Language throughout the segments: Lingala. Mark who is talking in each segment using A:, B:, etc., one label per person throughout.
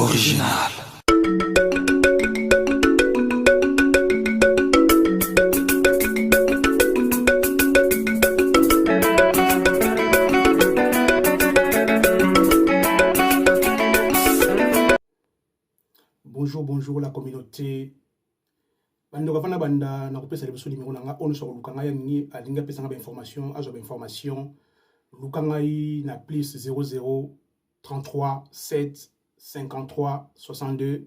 A: Original.
B: Bonjour, bonjour la communauté. Bandeko afanda banda na kopesa liboso numéro na nga oyo nyonso akoluka ngai alingi alingi apesa nga bainformation azwa bainformation luka ngai na plus 00 33 7 53 62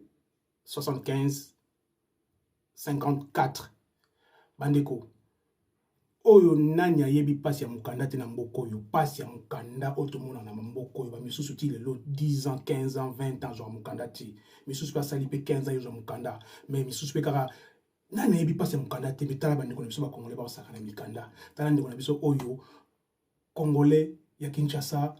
B: 75 54 bandeko oyo nani ayebi mpasi ya mokanda te na mboka oyo mpasi ya mokanda oyo tomona na mboka oyo bamisusu ti lelo 10 ans 15 ans 20 ans azwaka mokanda te misusu mpe asali mpe 15 ans ezwa mokanda mais misusu mpe kaka nani ayebi mpasi ya mokanda te me tala bandeko na biso bakongole bakosaka na mikanda tala ndeko na biso oyo congolais ya Kinshasa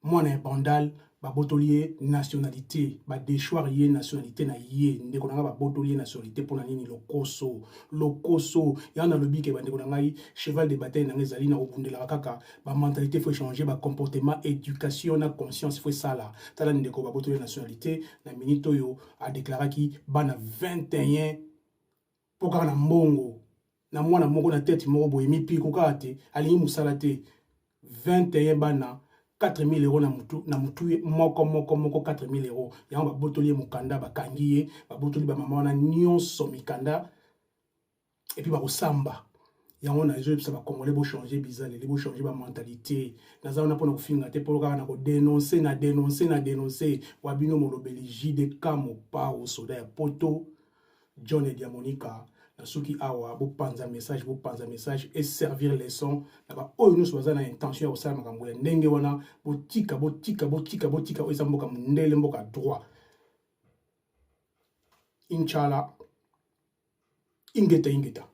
B: mwana ya Bandal babotoli ye nationalité ba déchoir ye nationalité na ye ndeko na ngai babotoli ye nationalité mpo na nini lokoso lokoso yango nalobi ke bandeko na ngai cheval de bataille na ngai ezali na kobundelaka kaka ba mentalité faut changer ba comportement éducation na conscience faut esala tala ndeko babotoli ye nationalité na minute oyo adeklaraki bana 21 mpo kaka na mbongo na mwana moko na tete moko boye mipiko kaka te alingi mosala te 21 bana 4000 euros na mutu na mutu moko moko moko 4000 euros yango babotoli ye mokanda bakangi ye babotoli bamama wana nyonso mikanda epuis bakosamba yango nazoyebisa bacongolais bochange bizaleli bochange bamentalité naza wana mpona kofinga te mpo kaka na kodenonce na denonce na denonce wa bino molobeli jdk mopao soda ya poto John et Diamonica nasuki awa bopanza message bopanza message et servir leçon na ba oyo nyonso baza na intention ya kosala makambo ya ndenge wana botika botika botika botika oyo eza mboka mondele mboka droit inchala ingeta ingeta.